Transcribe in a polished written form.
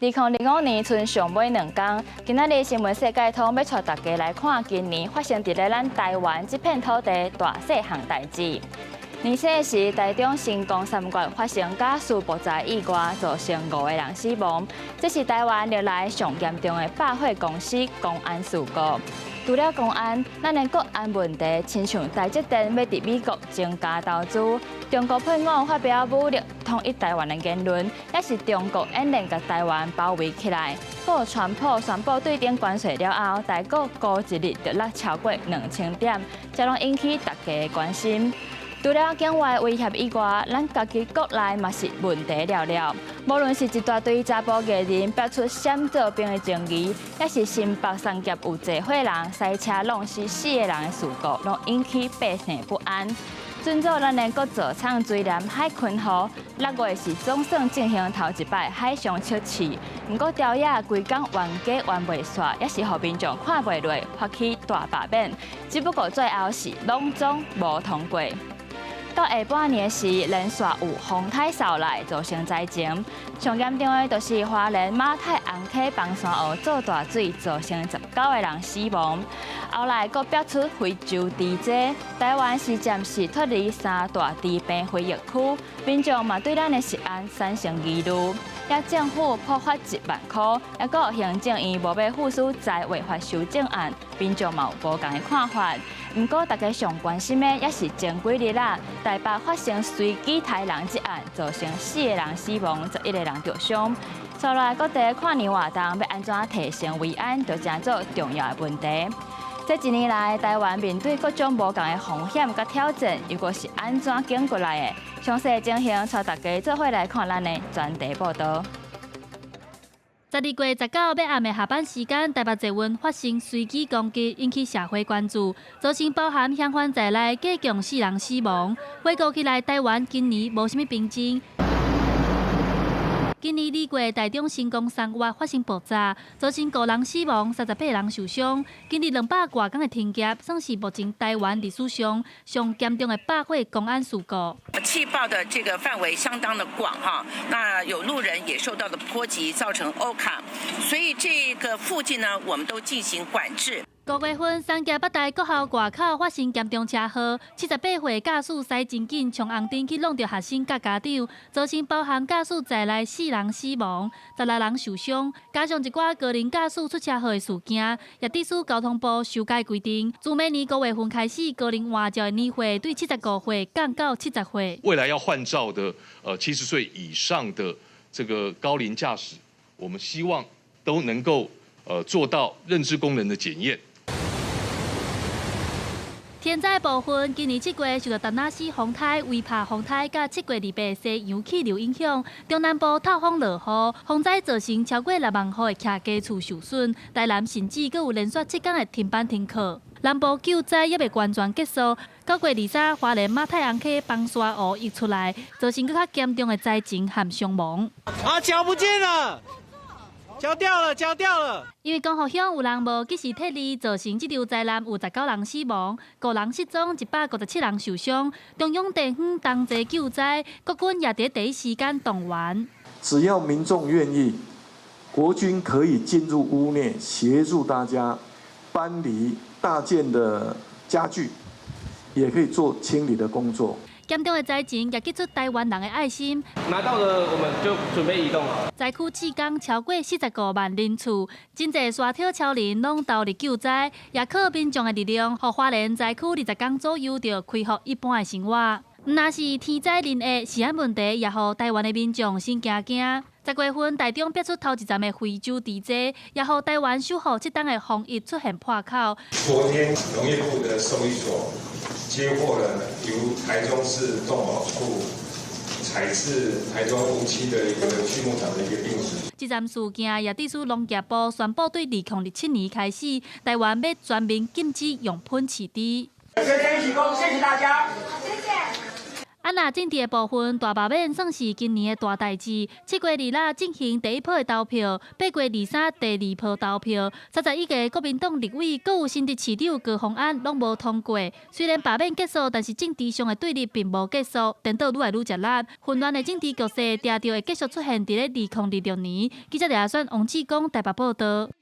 2025年賰上尾2工，今仔日新聞世界通欲帶大家來看今年發生佇咧咱台灣這片土地大細項代誌。年初時，台中新光三越發生駕駛爆炸意外，造成5個人死亡，這是台灣歷來上嚴重的百貨公司公安事故。除了公安，咱的國安問題，親像台積電欲佇美國增加投資，中國配偶發表武力統一台灣的言論，抑是中國演練共台灣包圍起來。閣川普宣布對等關稅了後，台股孤一日就落超過2000點，這攏引起大家的關心。除了境外威脅以外，咱家己國內嘛是問題寥寥。無論是一大堆查埔藝人爆出閃做兵的爭議，抑是新北三峽有濟歲人賽車弄死四個人的事故，攏引起百姓不安。準做咱的國造廠水簾海鯤號，6月是總算進行頭一擺海上測試，毋過朝野規工冤家冤袂煞，抑是予民眾看袂落，發起大罷免。只不過最後是攏總無通過。到下半年時，連續有風颱掃來，造成災情。上嚴重的就是花蓮馬太紅溪崩山湖做大水，造成19個人死亡。後來閣爆出非洲豬災，台灣是暫時脫離三大豬病非疫區，民眾嘛對咱的食安產生疑慮。抑政府破發1萬箍，抑閣行政院無欲付諸災劃法修正案，民眾嘛有無仝的看法。毋過大家上關心的，抑是前幾日啦，台北發生隨機刣人一案，造成四個人死亡，11個人著傷。接落來各地跨年活動欲按怎提升維安，就成做重要的問題。這一年來，台灣面對各種無仝的風險佮挑戰，又閣是按怎扛過來的？詳細情形，帶大家做伙來看咱的專題報導。12月19欲暗的下班時間，台北捷運發生隨機攻擊，引起社會關注，造成包含嫌犯在內，計共四人死亡。回顧起來，台灣今年無啥物平靜。今年2月，台中新光三越發生爆炸，造成五人死亡，38人受傷。經歷200外工的停業，算是目前台灣歷史上上嚴重的百貨公安事故。氣爆的這個範圍相當的廣哈，那有路人也受到了波及，造成歐卡，所以這個附近呢，我們都進行管制。5月份，三峽北大國校外口發生嚴重車禍，78歲駕駛駛真緊，衝紅燈去挵著學生佮家長，造成包含駕駛在內四人死亡，16人受傷。加上一寡高齡駕駛出車禍的事件，也致使交通部修改規定，自明年5月份開始，高齡換照的年歲對75歲降到70歲。未來要換照的，70歲以上的這個高齡駕駛，我們希望都能夠做到認知功能的檢驗。天災部分，今年7月受到達那斯風颱、威帕風颱佮7月28西洋氣流影響，中南部透風落雨，風災造成超過6萬戶的徛家厝受損，台南甚至閣有連續7工的停班停課。南部救災猶未完全結束，9月23，花蓮馬太紅溪崩沙湖溢出來，造成閣較嚴重的災情和傷亡。啊，腳不見了！腳掉了，腳掉了！因為光復鄉有人無及時撤離，造成這場災難有19人死亡，五人失蹤，157人受傷。中央地方同齊救災，國軍也佇第一時間動員。只要民眾願意，國軍可以進入屋內協助大家搬離大件的家具，也可以做清理的工作。嚴重的災情也激出台灣人的愛心。拿到了，我們就準備移動了。災區至今超過45萬人次，真濟沙體超人攏投入救災，也靠民眾的力量，予花蓮災區20工左右就恢復一般的生活。毋但是天災人禍，食安問題也予台灣的民眾心驚驚。10月份，台中爆出頭一站的非洲豬災，也予台灣守護7冬的防疫出現破口。昨天農業部的獸醫所接獲了由台中市動保處採自台中梧棲的一個畜牧場的一個病死。這站事件也致使農業部宣布，對2027年開始，台灣欲全面禁止用噴飼豬。謝謝一起工，謝謝大家。謝謝。啊，若政治的部分，大罷免算是今年的大代誌。7月2日進行第一波的投票，8月23第二波投票。31個國民黨立委，閣有新竹市長高虹安攏無通過。雖然罷免結束，但是政治上的對立並無結束，顛倒愈來愈食力。混亂的政治局勢，定著會繼續出現佇咧2026年。記者李亞選、王志剛台北報道。